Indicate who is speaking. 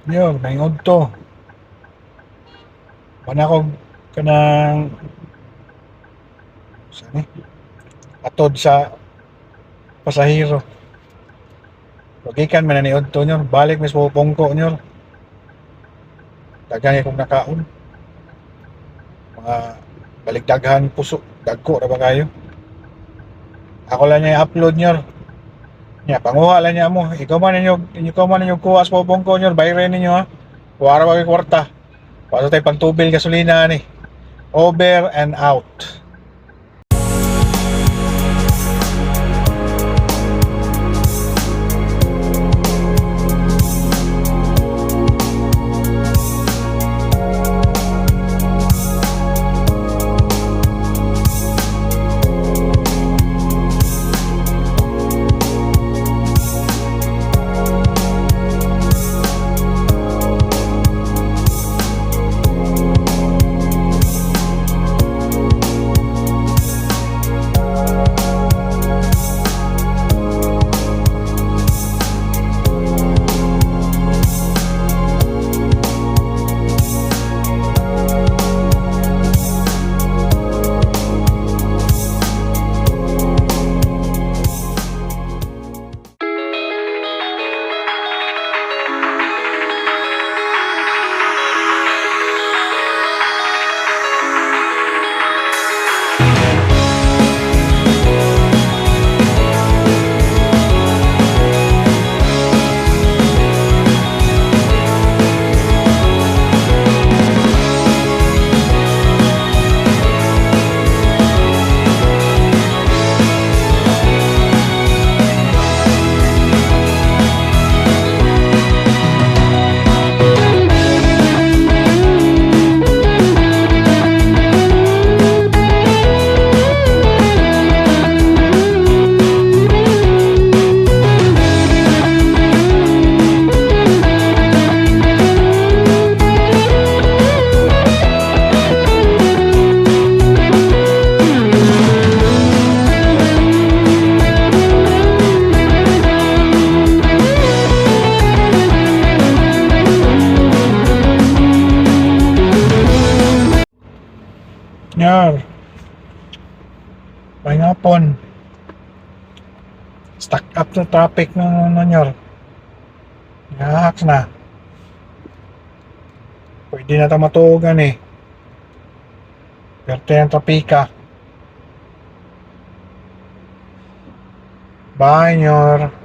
Speaker 1: Nyor, may udto. Wala ko kanang saan eh? Atod sa pasahero. Gikan man na ni udto, nyor, balik mismo pungko, nyor. Daghan kong nakaon. Mga baligdaghan puso, dagko ra ba kayo? Ako lang niya i-upload, nyor. Nya panguha lang niya mo. Ikaw man ninyo kuha sa pungko, nyor, bayren ninyo ha. Kuha ra ba kay kwarta. Paso tayo pangtubil gasolina ni. Over and out. Nyor. May hapon. Stuck up sa traffic ng ano, nyor. Yaks na. Pwede na ta matuogan eh. Perte ang trapika. Bye, nyor.